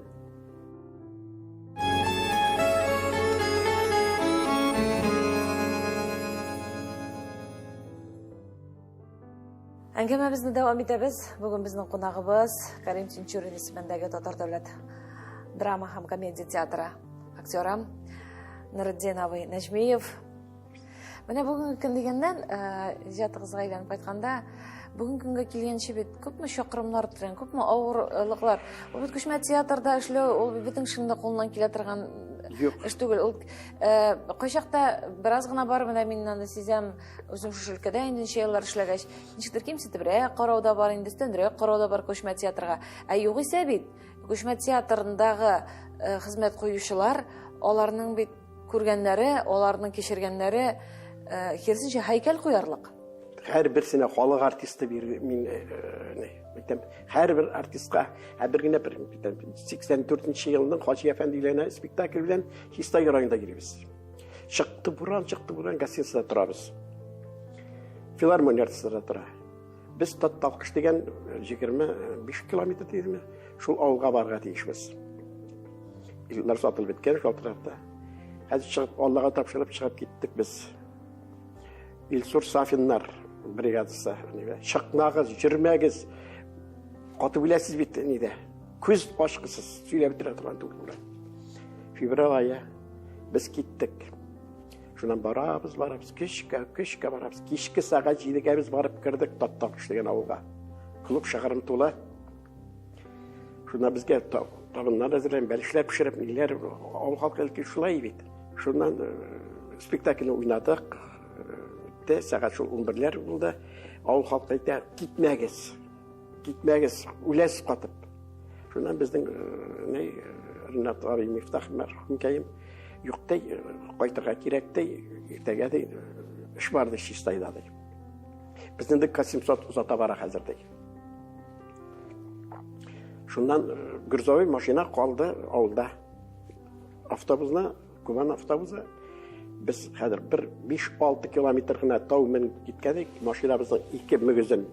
Әңгәмәбезне дәвам итәбез. Бүген безнең кунагыбыз Карим Тинчурин исемендәге Татар дәүләт драма һәм комедия театры актеры Нуретдин абый Нәҗмиев. Менә бүгенге көн дигәннән, иҗатыгызга әйләнеп кайтканда, бүгенге көнгә килгәнче бит күпме чакрымнар үткән, күпме авырлыклар. Ул бит күчмә театрда эшләү, ул бит бөтен кешенең дә кулыннан килә торган эш түгел. Ул кайчакта бераз гына бар, менә мин аны сизәм, үзем шушы өлкәдә инде ничә еллар эшләгәч, ничектер кимсетебрәк карау да бар инде, өстәнрәк карау да бар күчмә театрга. Ә югыйсә бит, күчмә театрындагы хезмәт куючылар, аларның бит. күргәннәре, аларның кичергәннәре киресенчә һәйкәл куярлык. Һәрберсенә халык артисты бир мин әйтәм, һәрбер артистка, ә бер генә бер 84 елның Хаҗи әфәнде өйләнә спектакль белән Чистай районында йөрибез. Чыкты буран, чыкты буран, гостиницада торабыз. Филармония артистлары тора. Без Татталкыш дигән 25 километр дидеме, шул авылга барырга тиешбез. Билетлар сатылып беткән шалтыратта. Хәзер чыгып, Аллага тапшырып чыгып киттек без. Илсур Сафиннар бригадасы. Чыкмагыз, йөрмәгез. Катып үләсез бит нидә. Күз ачкысыз, сөйләп бетерә торган түгел була. Февраль ае без киттек. Шуннан барабыз, барабыз, көчкә, көчкә барабыз. Кичке сәгать 7-гә без барып кердек Таттакыш дигән авылга. Клуб шыгрым тулы. Шуннан безгә табыннар әзерләп, бәлешләр пешереп, ниләр, авыл халкы әлки шулай бит. Шуннан спектакльне уйнадык. Бетте, сәгать шул 11-ләр булды. Авыл халкы әйтә, китмәгез. Китмәгез, үләсез катып. Шуннан безнең ни Ринат абый Мифтах мәрхүмкәем юк ди, кайтырга кирәк ди, иртәгә ди, эш бар ди Чистайда ди. Безне дә Касимсот озата бара хәзер ди. Шуннан грузовой машина калды авылда. Автобусны, Кубан автобусы без хәзер бер 5-6 километр гына тау менеп киткән идек, машинабызның ике мөгезен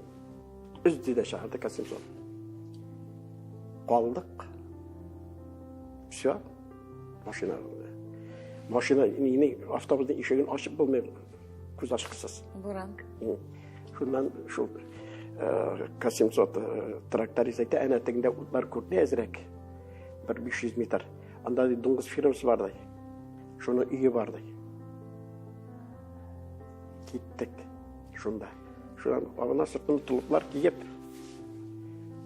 өзде дә чыгарды Касимсот. Калдык. Все. Машина. Машина, не, автобусның ишеген ачып булмый, күз ачкысыз. Буран. Шуннан шул Касимсот тракторист әйтә, әнә тегендә утлар күренә әзрәк. Бер 500 метр. Анда ди дуңгыз фермасы бар ди. Шуның өе бар ди. Киттек шунда. Шуннан абына сыртын толыплар киеп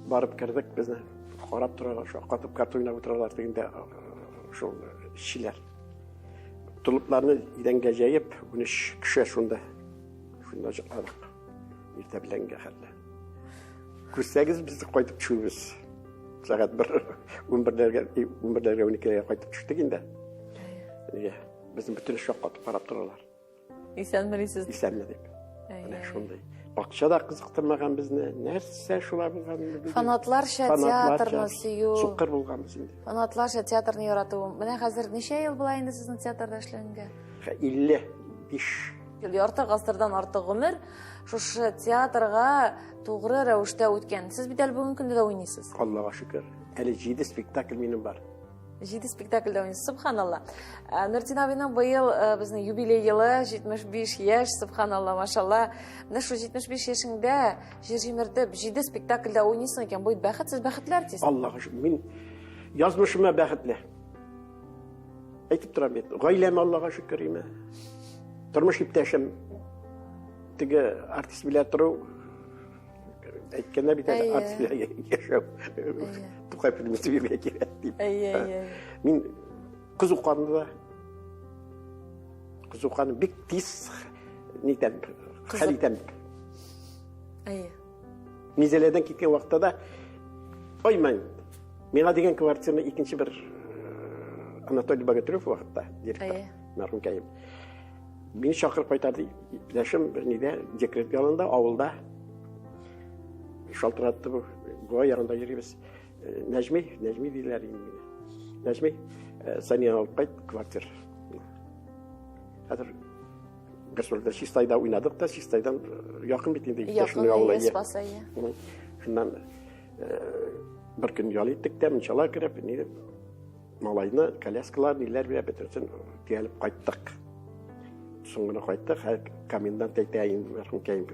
барып кердек безне. Карап торалар, шаккатып карта уйнап утыралар тегендә шул эшчеләр. Толыпларны идәнгә җәеп, 13 кеше шунда. Шунда җыкладык. Иртә беләнгә хәтле. Күрсәгез, без кайтып төшүбез. Сәгать бер, 11-ләргә, 11-ләргә, 12-ләргә кайтып төштек инде. Нигә? Безнең бөтен шаккатып карап торалар. Исәнме дисез? Исәнме дип. Менә шундый. Бакча да кызыктырмаган безне. Нәрсә шулай булган инде безнең? Фанатларча театрны сөю. Сукыр булганбыз инде. Фанатларча театрны ярату. Менә хәзер ничә ел була инде сезнең театрда эшләгәнгә? 55. Ел, ярты гасырдан артык гомер шушы театрга тугры рәвештә үткән. Сез бит әле бүгенге көндә дә уйныйсыз. Аллага шөкер. Әле 7 спектакль минем бар. 7 спектакльдә уйныйсыз. Субханалла. Нуртдин абыйның быел безнең юбилей елы, 75 яшь, субханалла, машалла. Менә шул 75 яшеңдә җир җимертеп 7 спектакльдә уйныйсың икән, бу бит бәхет, сез бәхетле артист. Аллага шөкер, мин язмышыма бәхетле. Әйтеп торам бит, гаиләм Аллага шөкер име. Тормыш иптәшем теге артист белән тору әйткәннәр бит әле, артист белән яшәү. Тукай премиясе бирергә кирәк дип. Әйе, әйе. Мин кызу канлы да. Кызу канлы бик тиз нитәм, хәл итәм. Әйе. Мизәләдән киткән вакытта да айман. Миңа дигән квартираны икенче бер Анатолий Богатырев вакытта директор, мәрхүмкәем. Мине чакырып кайтарды иптәшем бер нидә, декрет ялында, авылда. Шалтыратты бу, Буа ягында йөрибез. Нәҗми, Нәҗми диләр инде мине. Нәҗми, Санияны алып кайт, квартир. Хәзер гастрольдә Чистайда уйнадык та, Чистайдан якын бит инде иптәшемнең авылы. Якын, Спас, әйе. Шуннан бер көн ял иттек тә, мунчала кереп, ни малайны коляскалар, ниләр белән бөтенесен төялеп кайттык. Соң гына кайттык, хәзер комендант әйтә инде, мәрхүмкәем,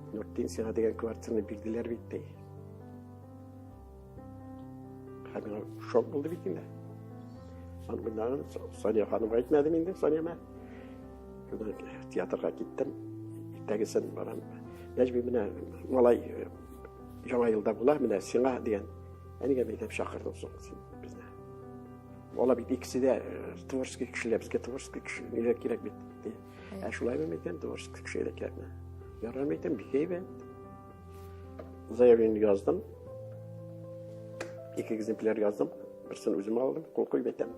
Нуртдин, сиңа дигән квартираны бирделәр бит, ди. Хәзер миңа шок булды бит инде. Аны уйнаган Сания ханымга әйтмәдем инде, Саниямә. Шуннан театрга киттем. Иртәгесен барам. Нәҗми, менә малай яңа елда була, менә сиңа дигән. Ә нигә мәйтәп чакырдың соң син безне? Алар бит икесе дә творческий кешеләр, безгә творческий кешеләр кирәк бит. Ди. Ә шулаймы мәйтәм, творческий кешеләр кирәкме? Ярар мәйтәм, бик әйбәт. Заявление яздым. Ике экземпляр яздым. Берсен үзем алдым, кул куеп әйтәм.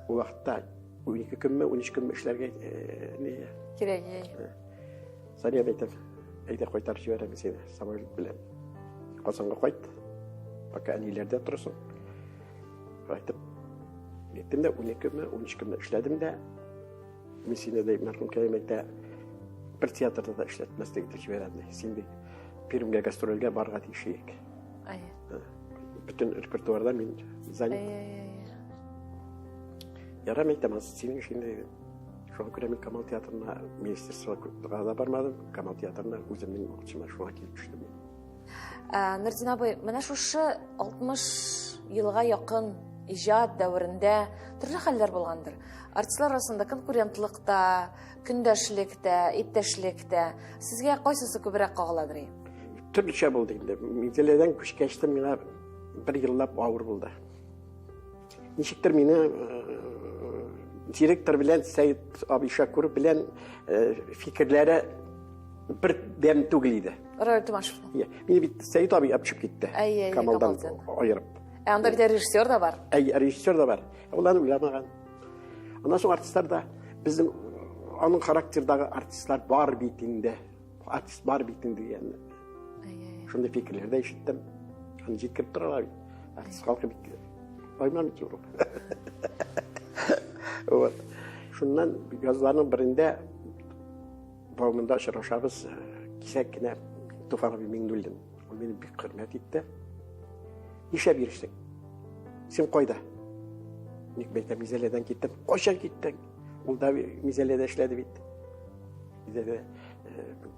Ул вакытта 12 көнме, 13 көнме эшләргә ни кирәк. Э. Сания әйтәм, әйдә кайтарып җибәрәм сине самолет белән. Казанга кайт. Пока әниләрдә торасың. Кайтып киттем дә 12 көнме, 13 көнме эшләдем дә. Мин сине дә мәрхүм Кәрим әйтә, бер театрда да эшләтмәслек итеп җибәрәм. Син бит Пермьгә гастрольгә барырга тиеш идек. Әйе. Бөтен репертуарда мин занят. Әйе, әйе. Ярар, әйтәм, синең эш инде. Шуңа күрә мин Камал театрына министерствога да бармадым. Камал театрына үземнең акчама шуңа килеп төштем. Ә, Нурдин абый, менә шушы 60 елга якын иҗат дәверендә төрле хәлләр булгандыр. Артистлар арасында конкурентлык та, көндәшлек тә, иптәшлек тә. Сезгә кайсысы күбрәк кагыладыр? Төрлечә булды инде. Минзәләдән күчкәч тә миңа бер еллап авыр булды. Ничектер мине э, директор белән Сәет абый Шакуров белән э, фикерләре бер дәм түгел иде. Равил Тумашев. Мине бит Сәет абый алып чыгып китте. Әйе, Камалдан аерып. Ә анда бит режиссер да бар. Әйе, режиссер да бар. Ул аны уйламаган. Аннан соң артистлар да безнең аның характердагы артистлар бар бит инде. Артист бар бит инде дигән. Шундый фикерләр дә ишеттем. Аны җиткереп торалар бит. Артист халкы бит. Айман бит ул. Вот. Шуннан язларның берендә Бауманда очрашабыз, кисәк кенә Туфан абый Миңнуллин. Ул мине бик хөрмәт итте. Нишләп йөрисең? Син кайда? Ник бәйтә Мизәләдән киттем. Кайчан киттең? Ул да Мизәләдә эшләде бит. Мизәлә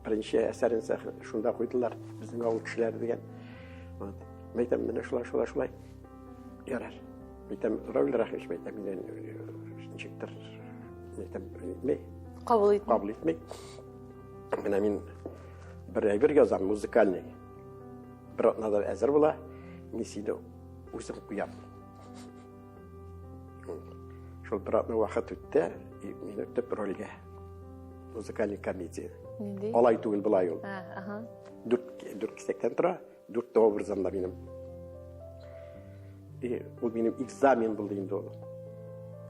беренче әсәрен шунда куйдылар. Безнең авыл кешеләре дигән. Вот. Мәйтәм, менә шулай, шулай, шулай. Ярар. Мәйтәм, Равил Рахимович, мәйтәм, мине ничектер, мәйтәм, итмей. Кабул итми. Кабул итми. Менә мин бер әйбер язам, музыкальный. Бер атнадан әзер була. Мин сине үзем куям. Шул бер атна вакыт үтте, мине төп рольгә. Музыкальный комедия. Нинди? Алай түгел, былай ул. Ага. Дүрт кисәктән тора. Дүрт образым да минем. И ул минем экзамен булды инде ул.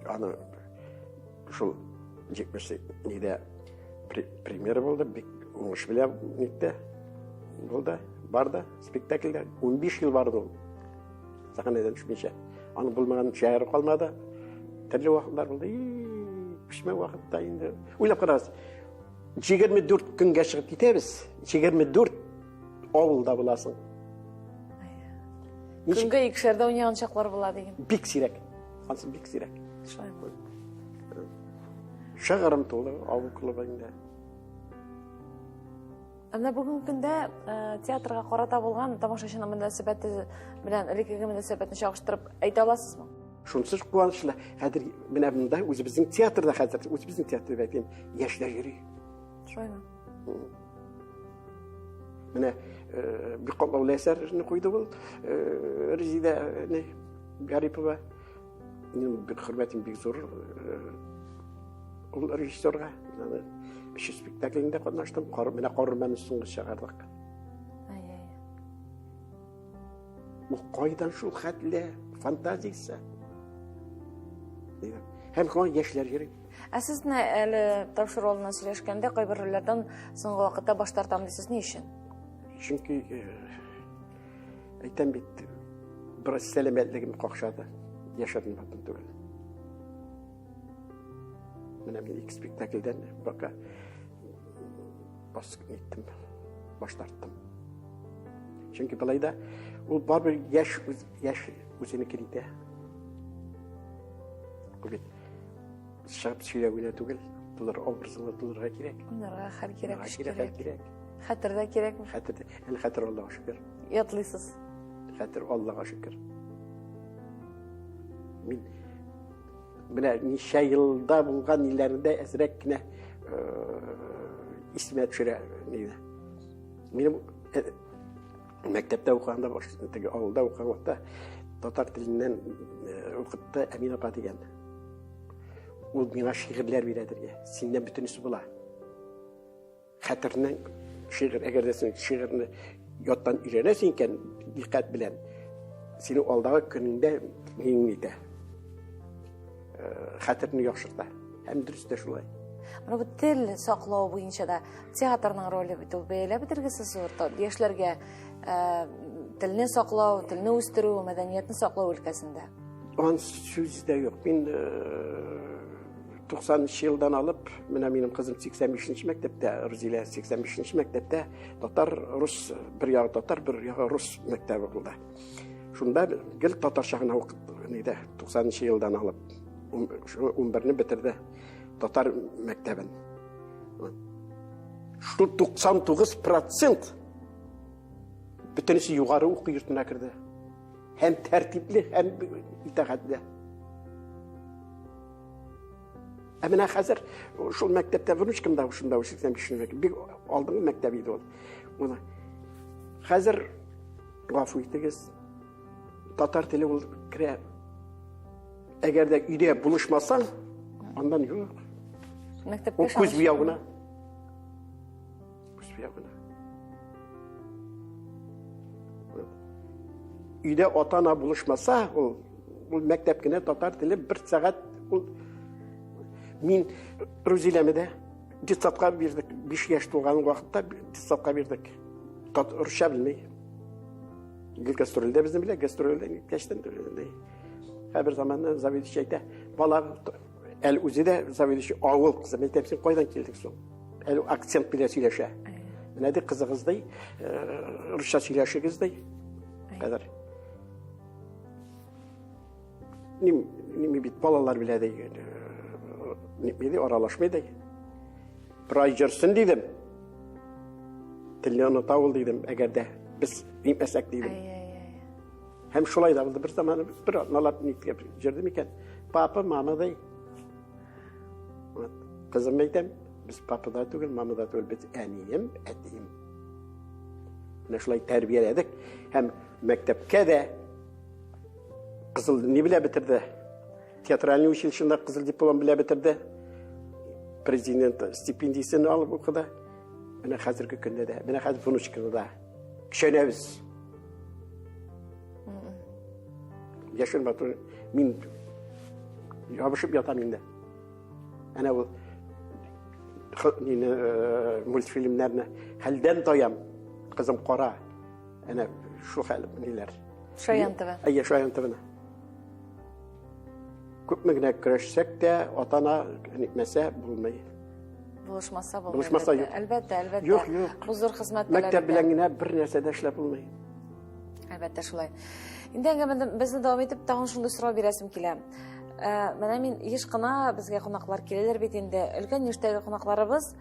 Аны шул 70 нидә премьера булды, бик уңыш белән нитте. Булды, барды спектакльдә. 15 ел барды ул. Сәхнәдән төшмичә. Аның булмаган шәһәре калмады. Төрле вакытлар булды. Күчмә вакытта инде. Уйлап карагыз. 24 көнгә чыгып китәбез. 24 авылда буласың. Көнгә икешәрдә уйнаган чаклар була диген. Бик сирәк. Ансы бик сирәк. Шулаймы? Шыгырым тулы авыл клубы инде. Ә менә бүгенге көндә театрга карата булган тамашачының мөнәсәбәте белән элеккеге мөнәсәбәтне чагыштырып әйтә аласызмы? Шунысы куанычлы. Хәзер менә монда үзебезнең театрда хәзер, үзебезнең театрда әйтәм, яшьләр йөри. Шулаймы? Менә бик катлаулы әсәрне куйды ул Резидә Гарипова. Минем бик хөрмәтем бик зур ул режиссерга. Аны өч спектаклендә катнаштым. Менә Карурманны соңгы чыгардык. Ул кайдан шул хәтле фантазиясе? Һәм шуңа яшьләр йөри. Ә сез менә әле тапшыру алдыннан сөйләшкәндә кайбер рольләрдән соңгы вакытта баш тартам дисез, ни өчен? Чөнки әйтәм бит, бераз сәламәтлегем какшады. Яшәдем баттым түгел. Менә мин ике спектакльдән пока бас иттем, баш тарттым. Чөнки былай да ул барыбер яшь, яшь үзенекен итә. Ул бит чыгып сөйләү генә түгел, тулыр образыңны тулырга кирәк. Уйнарга хәл кирәк, Уйнарга көч кирәк, хәл кирәк. кирәк. Хәтер дә кирәкме? Хәтер, әле хәтер Аллага шөкер. Ятлыйсыз. Хәтер Аллага шөкер. Мин менә ничә елда булган ниләрендә әзрәк кенә исемә төшерә нидә. Минем мәктәптә укыганда, теге авылда укыган вакытта татар теленнән укытты Әмин апа дигән. Ул миңа шигырьләр бирәдер. Синнән бөтенесе була. Хәтернең шигырь, әгәр дә син шигырьне яттан өйрәнәсең икән, дикъкать белән, синең алдагы көнеңдә миң итә. хәтерне яхшырта. Һәм дөрес тә шулай. Менә бу тел саклау буенча да театрның роле бит ул бәяләп бетергесез зур. Яшьләргә телне саклау, телне үстерү, мәдәниятне саклау өлкәсендә. Ан сүз дә юк. Мин 90 елдан алып, менә минем кызым 85 мәктәптә, Рузилә 85 мәктәптә татар, рус, бер ягы татар, бер ягы рус мәктәбе булды. Шунда гел татарча гына укытты, нидә, 90 елдан алып, 11-не бетерде татар мәктәбен. Шул 99% бөтенесе югары уку йортына керде. Һәм тәртипле, һәм итагатьле. Ә менә хәзер шул мәктәптә внучкам да шунда 85 бик алдынгы мәктәп иде ул. Моны хәзер гафу итегез. Татар теле ул керә. Әгәр дә өйдә булышмасаң, аннан юк. Мәктәпкә Ул күз буяу гына. Күз буяу гына. Өйдә ата-ана булышмаса, ул ул мәктәп кенә татар теле бер сәгать ул мин Рузиләне дә детсадка бирдек. 5 яшь тулган вакытта детсадка бирдек. Тат русча белми. Гел гастрольдә безне белә, гастрольдә киткәчтән Һәр бер заманны заведующий әйтә, бала әле үзе дә заведующий авыл кызы. Мин әйтәм, син кайдан килдең соң? Әле акцент белән сөйләшә. Менә ди кызыгыз ди, русча сөйләшегез ди. Кадәр. Ним, ними бит балалар белә ди. Ними ди, аралашмый ди. Бер ай йөрсен дидем. Телне оныта ул дидем, әгәр дә без нитмәсәк дидем. Һәм шулай да булды. Бер заман бер атналап ниткә йөрде микән? Папа, мама ди. Вот. Кызым әйтәм, без папа да түгел, мама да түгел, без әнием, әтием. Менә шулай тәрбияләдек. Һәм мәктәпкә дә кызыл ни белә бетерде. Театральный училищеда кызыл диплом белә бетерде. Президент стипендиясен алып укыды. Менә хәзерге көндә дә, менә хәзер внучканы да көчәнәбез. Яшел матур, мин ябышып ятам инде. Әнә ул мине мультфильмнарны хәлдән таям. Кызым кара. Әнә шул хәл ниләр. Шаян ТВ. Әйе, Шаян ТВны. Күпме генә көрәшсәк тә, ата-ана нитмәсә булмый. Булышмаса булмый. Булышмаса юк. Әлбәттә, әлбәттә. Юк, юк. Бу зур хезмәт Мәктәп белән генә бер нәрсә дә эшләп булмый. Әлбәттә шулай. Инде әңгәмәне безне дәвам итеп тагын шундый сорау бирәсем килә. Менә мин еш кына безгә кунаклар киләләр бит инде. Өлкән яшьтәге кунакларыбыз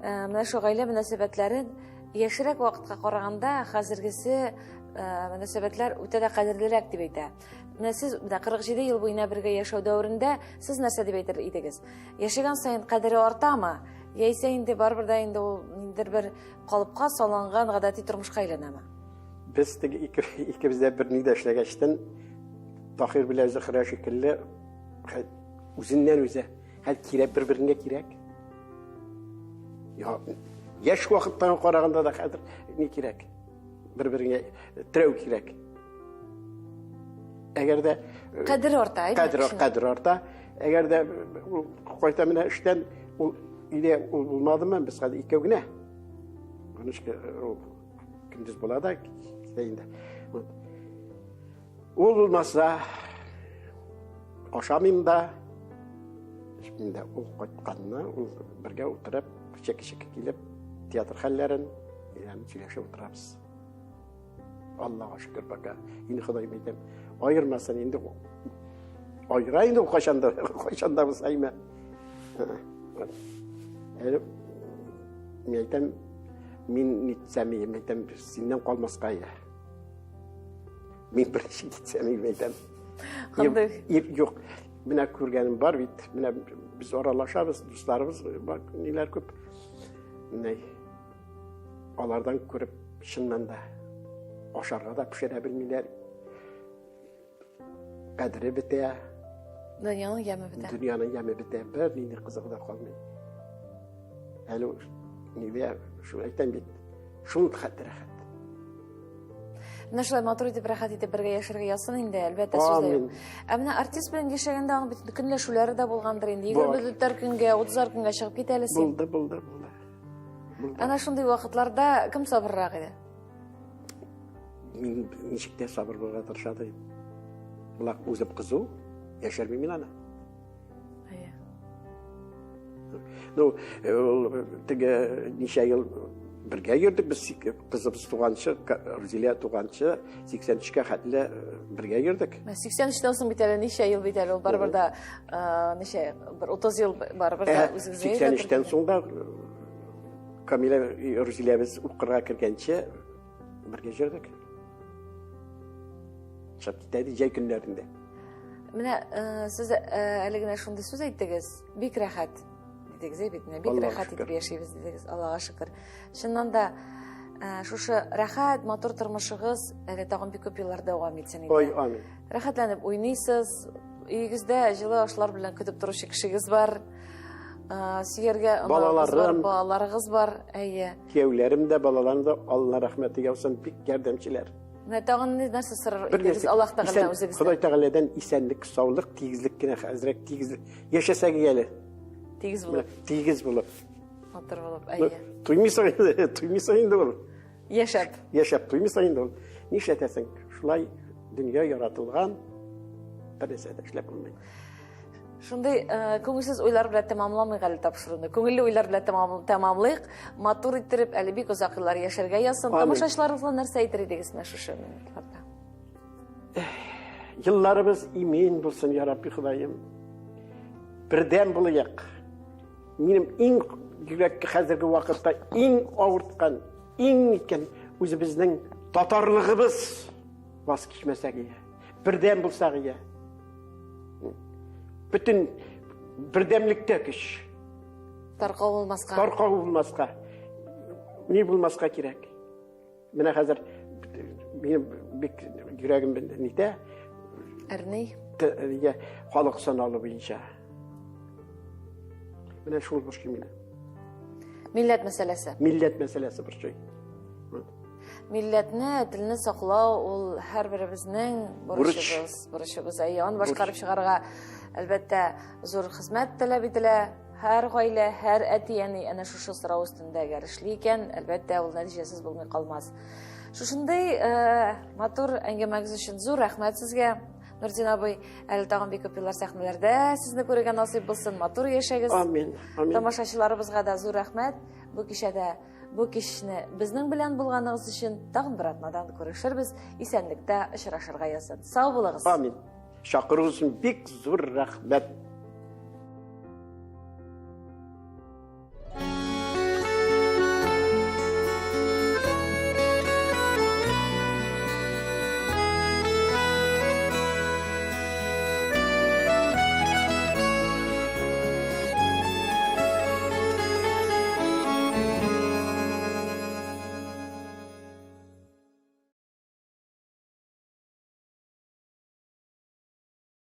менә шул гаилә мөнәсәбәтләрен яшьрәк вакытка караганда хәзергесе мөнәсәбәтләр үтә дә кадерлерәк дип әйтә. Менә сез менә 47 ел буена бергә яшәү дәверендә сез нәрсә дип әйтер идегез? Яшәгән саен кадере артамы? Яисә инде барыбер дә инде ул ниндидер бер калыпка салынган гадәти тормышка әйләнәме? Без теге икебез дә берни дә эшләгәчтен Таһир белән Зөһрә шикелле үзеннән үзе хәл кирәк, бер-береңә кирәк. Я, яшь вакыттан караганда да хәзер ни кирәк? Бер-береңә терәү кирәк. Әгәр дә кадер арта, кадер, кадер арта. Әгәр дә ул кайта менә эштән, ул өйдә ул булмадымы, без хәзер икәү генә. Внучка ул көндез була да, китә инде. Ул булмаса, ашамыйм да, эчмим дә. Ул кайтканны, ул бергә утырып, чеки-чеки килеп, театр хәлләрен, ягъни сөйләшеп утырабыз. Аллага шөкер пока. Инде Ходай әйтәм, аермасын инде. Аера инде ул кайчанда, кайчанда булса әйме. Әле мин әйтәм, мин нитсәм, мин әйтәм, синнән калмаска я. Мин беренче китсәм, мин әйтәм. Кандай? Ир юк. Менә күргәнем бар бит. Менә без аралашабыз, дусларыбыз бар, ниләр күп. Менә алардан күреп, чыннан да ашарга да пешерә белмиләр. Кадере бетә. Дөньяның яме бетә. Дөньяның яме бетә. Бер нинди кызыгы да калмый. Әле нидә, шул әйтәм бит, шул хәтта рәхәт. Менә шулай матур итеп, рәхәт итеп бергә яшәргә язсын инде, әлбәттә, сүз дә юк. Ә менә артист белән яшәгәндә аның бит көнләшүләре дә булгандыр инде. 24 көнгә, 30 көнгә чыгып кит әле син. Булды, булды, булды. Булды. Әнә шундый вакытларда кем сабыррак иде? Мин ничек тә сабыр булырга тырыша идем. Булак үзем кызу, яшермим мин аны. Әйе. Ну, ул теге ничә ел бергә йөрдек без кызыбыз туганчы, Рузилә туганчы 83-кә хәтле бергә йөрдек. Менә 83-тән соң бит әле ничә ел бит әле ул барыбер дә ничә бер 30 ел барыбер дә үзегезгә 83-тән соң да Камилә Рузиләбез укырга кергәнче бергә йөрдек. Чыгып китә иде җәй көннәрендә. Менә сез әле генә шундый сүз әйттегез, бик рәхәт дидегез, әй бит, менә бик рәхәт итеп яшибез дидегез, Аллага шөкер. Чыннан да шушы рәхәт, матур тормышыгыз әле тагын бик күп еллар дәвам итсен иде. Ой, амин. Рәхәтләнеп уйныйсыз, өегездә җылы ашлар белән көтеп торучы кешегез бар. Сөяргә балаларым, балаларыгыз бар, әйе. Кияүләрем дә, балаларым да, Алла рәхмәте яусын, бик ярдәмчеләр. Менә тагын нәрсә сорар идегез Аллаһ Тәгаләдән үзегездән? Ходай Тәгаләдән исәнлек, саулык, тигезлек кенә хәзрәк тигез яшәсәк әле. Тигез булып. Тигез булып. Матур булып, әйе. Туймыйсың инде, туймыйсың инде ул. Яшәп. Яшәп туймыйсың инде ул. Нишләтәсең? Шулай дөнья яратылган, бер нәрсә дә эшләп булмый. Шундый э, күңелсез уйлар белән тәмамламыйк әле тапшыруны. Күңелле уйлар белән тәмамлыйк. Матур иттереп, әле бик озак еллар яшәргә язсын. Тамашачыларыбызга нәрсә әйтер идегез менә шушы минутларда? Елларыбыз имин булсын, я Рабби Ходаем. Бердәм булыйк. Минем иң йөрәккә хәзерге вакытта иң авырткан, иң ниткән үзебезнең татарлыгыбыз ваз кичмәсәк ия. Бердәм булсак ия. Бөтен бердәмлектә көч. Таркау булмаска. Таркау булмаска. Ни булмаска кирәк. Менә хәзер минем бик йөрәгем нитә. Әрни. Халык саналу буенча. Менә шул борчый мине. Милләт мәсьәләсе. Милләт мәсьәләсе борчый. Милләтне, телне саклау ул һәрберебезнең бурычыбыз, бурычыбыз. Әйе, аны башкарып чыгарга, әлбәттә, зур хезмәт таләп ителә. Һәр гаилә, һәр әти-әни әнә шушы сорау өстендә әгәр эшли икән, әлбәттә, ул нәтиҗәсез булмый калмас. Шушындый э, матур әңгәмәгез өчен зур рәхмәт сезгә. Нурдин абый, әле тагын бик күп еллар сәхнәләрдә сезне күрергә насыйп булсын. Матур яшәгез. Амин. Амин. Тамашачыларыбызга да зур рәхмәт. Бу кичәдә бу кичне безнең белән булганыгыз өчен тагын бер атнадан күрешербез. Исәнлектә очрашырга язсын. Сау булыгыз. Амин. Чакыруыгыз өчен бик зур рәхмәт.